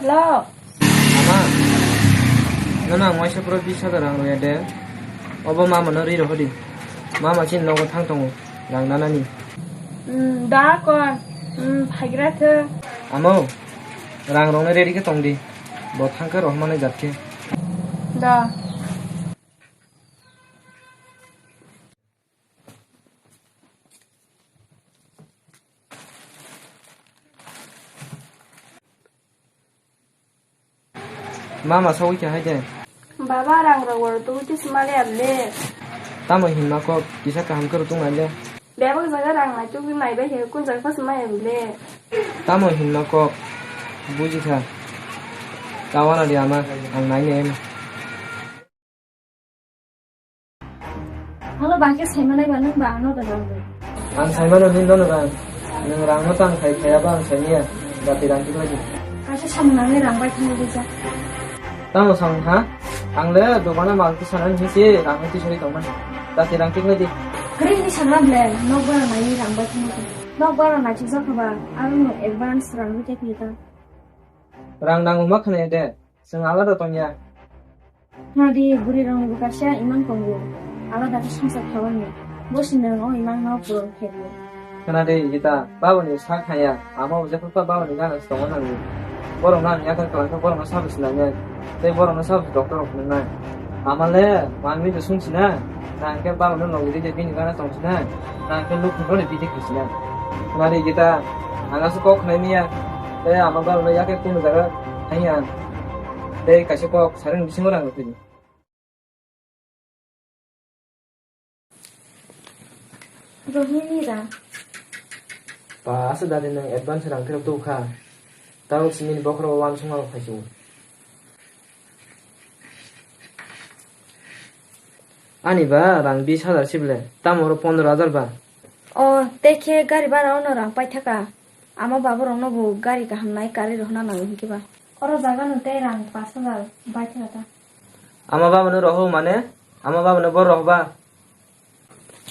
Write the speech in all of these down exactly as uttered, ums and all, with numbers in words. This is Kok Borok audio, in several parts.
Hello. Ama, nono ang waisa phuru bis hajar rang rwya de. Obo mama no ri rohor di. Mama chini nogo thang tongo, rang nanani. Hmm, da kon. Hmm, phaigra thung. Amo, rang rokno ready khe tong di. Bo thang khe rohormani jat khe. Da. Mama sawi khe hai de. Baba, rang rok oro tugui twi sima le able. Tamo hinma kok, kisa kaham khe rw tung nai le. Bebak jaga rang nai tugui mai bai khe kun jaga phas mai able. Tamo hinma kok, buji kha. Tawana di ama, ang nai ne. Halo, ba khe saima nai ba, nwng ba ano da rang rw. Ang saimano nini nono rang. Nwng rangno tang khai khaya ba ang saimanya. Dati rang khe lagi. Kaisa samung nangnai rang bai thangwi rwjak. Tamo samung ha? Ang le dogano mal tisanani hinwi se rang tisari tongmani. Dati rang khe lagi. Kwrwi hinwi sanma ble, nok bara nai rang bai thangwi tong. Nok bara nai chijak kha ba, aro no advance rang rw khe khe ta. Rang nango ma khna de, chwng alada tongya. Nadi bwrwi rokni bo kaisa imang tongo, alada khe swngchar khabarni. Bo se nwng o imangno puron khe rwo. Khna de, Gita, babani sak haya, ama bo jephru kha babani gana se tongna nango. Borokno ang yakar kwlangkha, borokno sabo sinanai, tei borokno sabo doctor rok phunuknai. Ama le manwi de sung sina, na hwnkhe babano logi de bini gana tong sina, na hwnkhe lukni rokni bidi khe sina. Khna de, Gita, ang aswk kok khnai miya, tei ama babano yakhe kunu jaga thangya. Tei kaisa kok sareng bisingo rang rwphidi. Rohini ra. Ba, asa dadi nwng advance rang phirok tu kha. Tamo simi ni bokhoro wan sung aro phaisu. Ani ba rang bis hajar sible, tamo oro pondro hajar ba. O, te khe gari bara ono rang paithaka. Ama baborokno bo gari kaham nai karwi rohorna nango hinkhe ba. Oro jaga no tei rang pash hajar bai thwla ta. Ama baba no roho mane? Ama baba no bo roho ba?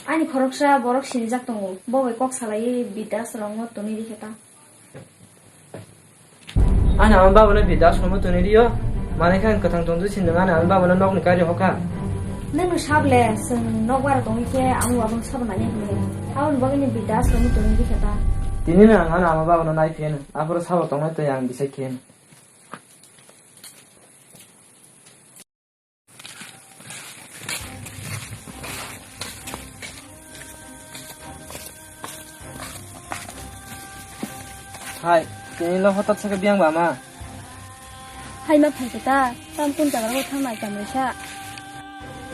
Ani khoroksa borok sirijak tongo. Bo bai kok salaiwi Bidasromno tonwi rikha ta. Ani ama baba no Bidasromno tonwi rio. Mane khe ang kwthang tongdi sin nang ani ama baba no nokni kari hoka. Nwng no sable, chwng nokbar tongwi khe ang wabang sabo nani hinwi. Aboni bagwi ni Bidasromno tonwi rikha ta. Tini no ang ani ama baba no nai pheno. Aphuru sabo tongnai tei ang bisai khe. Hai, tini lo hotat saka biyang ba ma? Hai ma phai ta, tam kun jaga ro thang nai tam sa.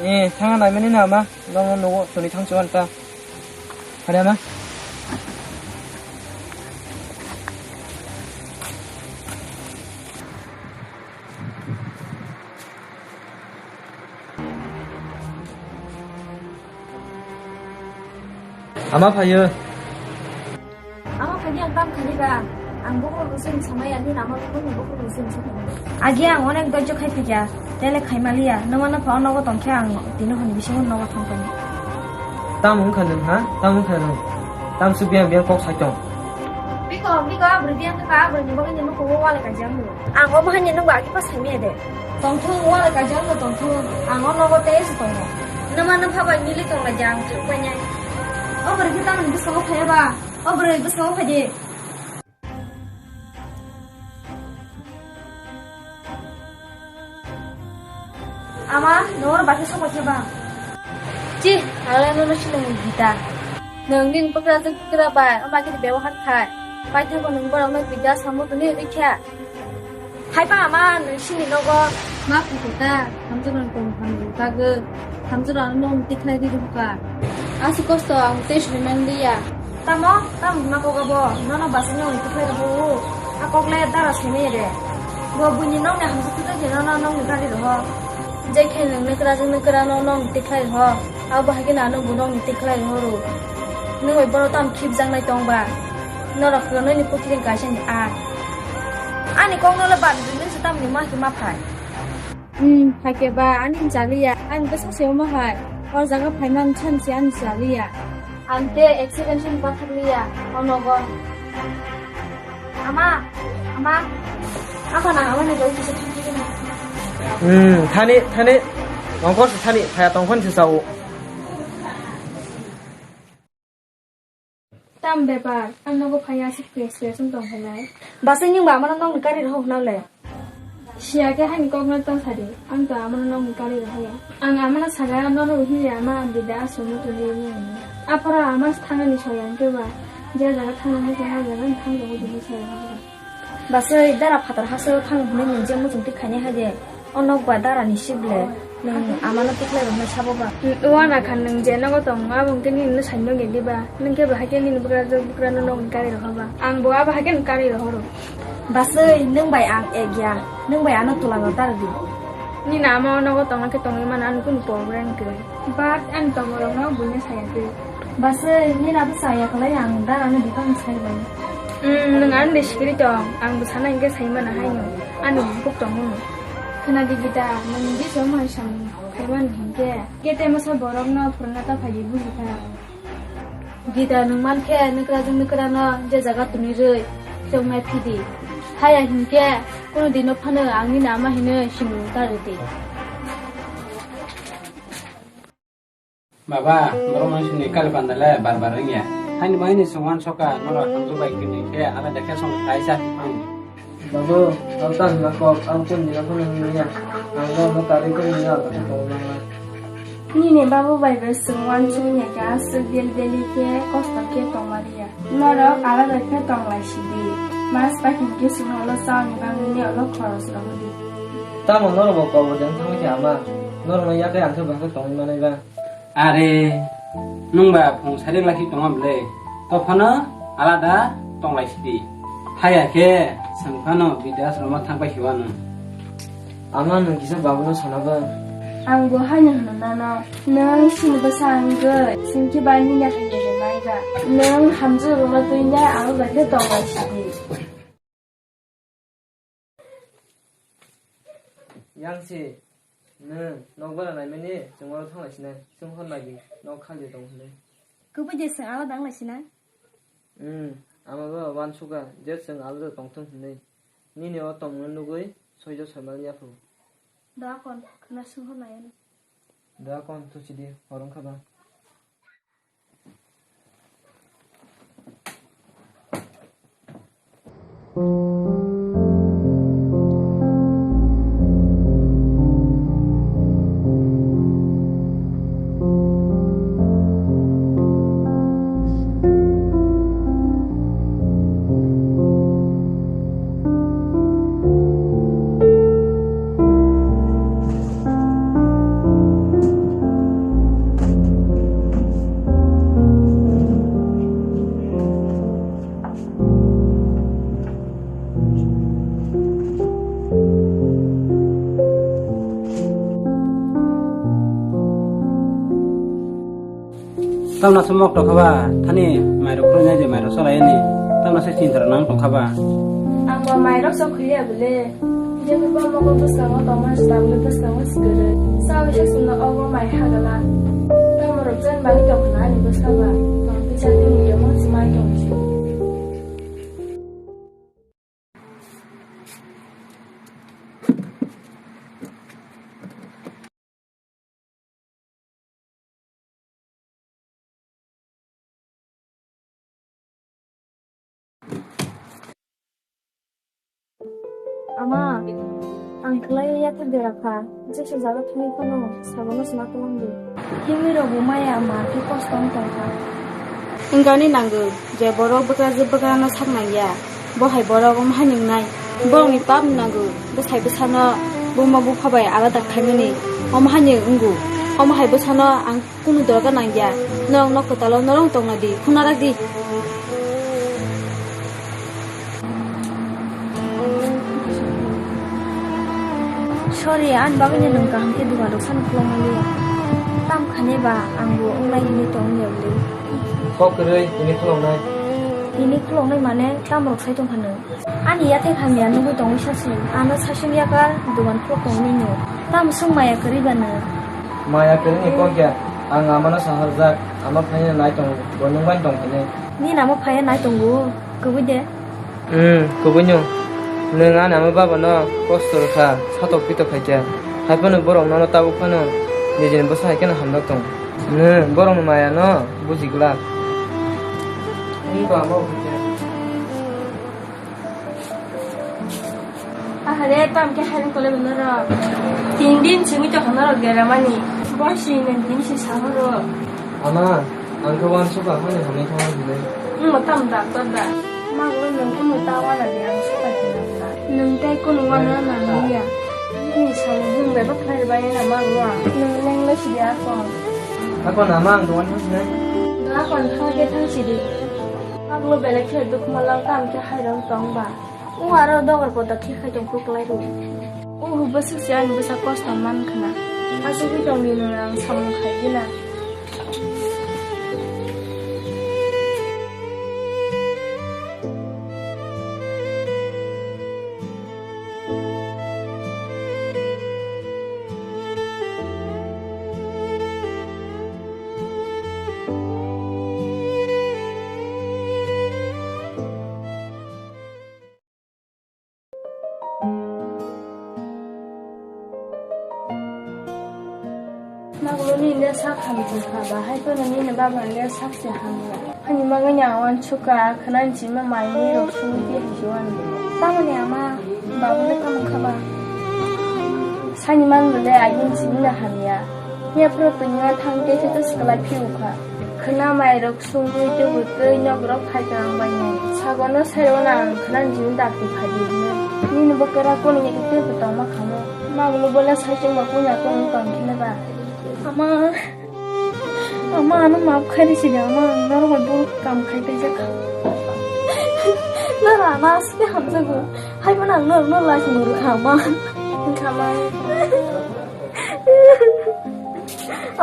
Eh, thang nai mani na ma, no no no, tuni thang chuan ta. Hari ama. Ama phaio. Ama phaini ang tam khani ba. Ang bokhorok rwsong samai ani nama bokhorok bokhorok rwsong samai. Agi ang onek dojjo khai phikya. Tele khai maliya. Nwmano pha nogo tongkhe ang tini honi bisingo nogo thangkani. Tam wngkha nwng ha? Tam wngkha nwng. Tam suk biyang biyang kok sai tong. Biko, biko, abri biyang kha, abri ni bagwi ni mukugo wale kajang. Ang omo hani nungba agi pa saimaya de. Tongthung, wala kajal no tongthung. Ang o nogo tei se tongo. Nwma nwpha bai mili tong la jang, thang painai. O bwrwi khe tamoni bwskango phaiya ba? O bwrwi bwskango phai di. Ama, noro bakhe sokoi khe ba? Chi, ang le nono sinong Gita. Nwng nini bwkrajwk bwkra bai, o ma khe bebohar khai. Paithago nwng borok no Gita samung tuni rikha. Haiba ama nwi sini nogo. Ma phukuta, hamjwk rang tong hamjwk bagwi, hamjwk rang nong tikhlai di ruka. Asi kosto ang tei swiman liya. Tamo, tamo hima koga bo, nono basi nong tikhlai ruhu. A kokle dara sini re. Bo buini nong ne hamjwk tikhlai di nono nong ni gari roho. Jekhe nung nukra jwk nukra no nong tikhlai roho. Abo hai khe na nung bo nong ni tikhlai roho ru. Nung bai bono tam khip jang nai tong ba. Norok kwrwngni puthring kaisa ni a. Ani kok no le bad rwdi, nung se tamni ma khe ma phai. Hmm, phai khe ba, ani chaliya. Ang bwsa se omo hai. O jaga phai man chan se ani chaliya. Ang te accident se pathak liya. O nogo. Ama, ama. Apa na, apa na, jauh bisa. Hmm, thani, thani, ongkor se thani, phaya tongphani se sao. Tam bepar, ang nogo phaya se fresh fresh wng tong phainai. Basai nung ba amano nokni kari rok hwnao le. Siya khe haini kok no tong sadi, ang to amano nokni kari rok haya. Ang amano saga nono hini ama bida aswk mutu ni ni. Aphara ama thangani soyan khe ba, je jaga thangna khe ha jaga thang jaga bini soyan khe ba. Basai dara phatar haste o thang hwnwi nwng je muchung tik khainai hai de. O nok ba dara ni sib le. Nwng amano tiklai rok nai sabo ba. Uana khan nwng je nogo tong abo hwnkhe nini no sai nung ya diba. Nwng khe bahai khe nini bwkra jwk bwkra no nokni kari rok ba. Ang bo abo hai khe nwng kari rok horo. Basai nwng bai ang ek ya. Nwng bai ano twlang rok dara di. Nini ama o nogo tongna khe tongwi mano ani kunu problem kwrwi. But ani tongmorokno buino saya khe. Basai, nini abo saya kwlai ang dara no bikang sai bai. Hmm, nwng ani de sikiri tong, ang bwsana hinkhe sai mano haino, ani bukuk tongo no. Khna di Gita, nwng biso mai sam khaimani hinkhe, kete masa borokno phurna ta phai di buji kha. Gita, nwng mankhe nukra jwng nukra no je jaga tuni rwi tongnai phidi. Haya hinkhe, kunu dino phano ang nini ama hinwi sinung ta rwdi. Baba, borok mansini kali panda le bar bar wngya. Haini bo haini chwng uansukha, norok hamjwk bai kwrwi khe alada khe song kaisa phang. Babu, ang ta hwnna kok, ang kun dina phano wngya. Ang no no tari kun dina ang ta tong nang. Nini babu bai bai chwng uansukya khe aswk bel beli khe kosto khe tongma riya. Norok alada khe tong lai sidi. Mas pakin khe chwng ulo chaoni bagwi ni ulo khoros rohordi. Tamo norok bo kobor de wng thangwi khe ama? Norok no yakhe ang khe bahai khe tongwi manai ba? Are, nwng ba phung sari laki tongo bwle? To phano alada tong lai sidi. Haya khe chwng phano bidya asromo thang pai khe uanw. Ama nwng kisa babu no sana ba? Ang bo haino hwno nano, nwng chini bwsa wngwi, chwng khe bai nini hai nini nai ba. Nwng hamjwk rwma twi nai, ang bai khe tong lai sidi. Yang si, nwng nok bara naimani, chwng oro thang lai sinai, chwng hor nai di, nok khali tong hwnwi. Kubui de chwng alada wng lai sinai? Hmm, ama bo uansukha, je chwng alada tong thung hwnwi. Nini o tongmung nugwi, soijo soimal yaphu. Da kon, khna swng hor nai ani. Da kon, tuchi di, hor wngkha ba. Tamna se mok tokha ba, thani mairok khulai nai je mairok chalai ani. Tamna se chinta rok nang tokha ba. Ang bo mairok chok khuya bole. Jemon bo mokol bwskango tongma se tabuk bwskango se kwrwi. Sa wisa sumno obo mai hagala. Tamo rok jan bangwi tong khna ani bwsa ba. Tong tisa tini jemon se mai tong se. Ama, ang khlai ya khe dera kha. Jesa jaga thangwi phano sabono sna kwlwng di. Himwi rok bo maya ma khe kosto wng tong kha. Wngkani nango je borok bwkrajwk bwkrano sak nang ya. Bo hai borok omo hai nwngnai. Borokni pap nango. Bwsai bwsano buma bupha bai alada khaimani. Omo hai ni wngo. Omo hai bwsano ang kunu dorkar nang ya. Norok nok kwtalo norok tongna di. Khuna rak di. Sorry, ani bagwino nwng kaham khe dugan rok sano khulokma liya. Tam khani ba ang bo wngnai hinwi tong ya bwlwi. Kok kwrwi tini khuloknai. Tini khuloknai mane tam rok sai tong kha nwng. Ani yathai hamya nugwi tongwi sasi. Ano sasing yakar dugan phulok tongwi nw. Tam swng maya kwrwi ba nw. Maya kwrwi ni kok ya. Ang amano saharjak. Ama phaina nai tongo. Bo nwng bai tong phani. Nini ama phaiya nai tongo. Kubui de. Hmm, kubui nw. Nwng ani ama babano kosto rwkha, satok pitok khaikha. Haiphano borok nono tabuk phano nijini bwsa hai kheno hamjak tongo. Nwng borokni mayano buji glak. Wngkha ama bo khaikha. Ahare, tamo khe hairok tole bo norok. Tin din simi tongkha norok deramani. Bosi nwng din si sahoro. Ama, ang khe uansukha, ani hamya khe uansukha. Nwng bo tamo doctor da? Magulo nwng kunu ta uanadi, ang supai khe nang ta. Nwng tei kunu uanana nangya. Nini samung hwnbai bo khlai rwbaina magulo ang. Nwng lenglai sidi akon. Akon ama ang tongmani thangsinai. Akon thangkhe thangsidi. Magulo belai khe dukhumalang tamo khe hairok tong ba. O aro dogar poda khe khai tong kuk lai rw. O hwbo swk se ani bwsa kosto man khna. Asugwi tong di nwng ang samung khai gina. Magulo nini le sak hamjwkha ba, hai phano nini baba le sak se hamya. Hani bagwi ni ang uansukha, khwnani simi mai ni rok sungwi twi hai se uanwi. Tamoni ama, babu le tamo kha ba? Sani man le agini simi no hamya. Yaphuru twi wngna thang khe khe to swkla phiu kha. Khwna mai rok sungwi tubui twi nok rok phai ka ang bai nai. Sago no sai o na ang khwna ni jini dakti phai di hwnwi. Nini bo kwrak kunu ya khe tei bo tongma kha mo. Magulo bo le sai chwng ba puila kunu tong khe ne ba. Ama, ama ano maaf khai risi de ama, ang norok bai bo kam khai tei jak. Nara na aske hamjago. Hai bo nang norok no last muru kha ama. Wngkha ma.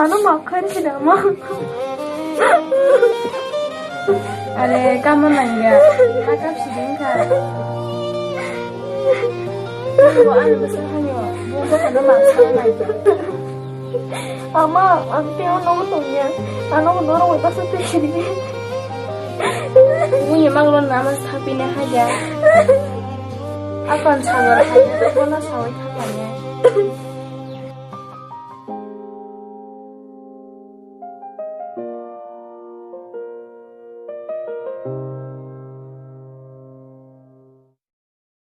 Ano maaf khai risi da ma. Are kama nangya. Hakap siding kha. Bo ano bwsa hanyo. Bo bwsa no maaf khai nangya. Ama, ang teo nogo tongya. Ano norok bai basa tei sidi. Buni maglo nama sapine haja. Akon sagar haja. Bono sawi thangmanya.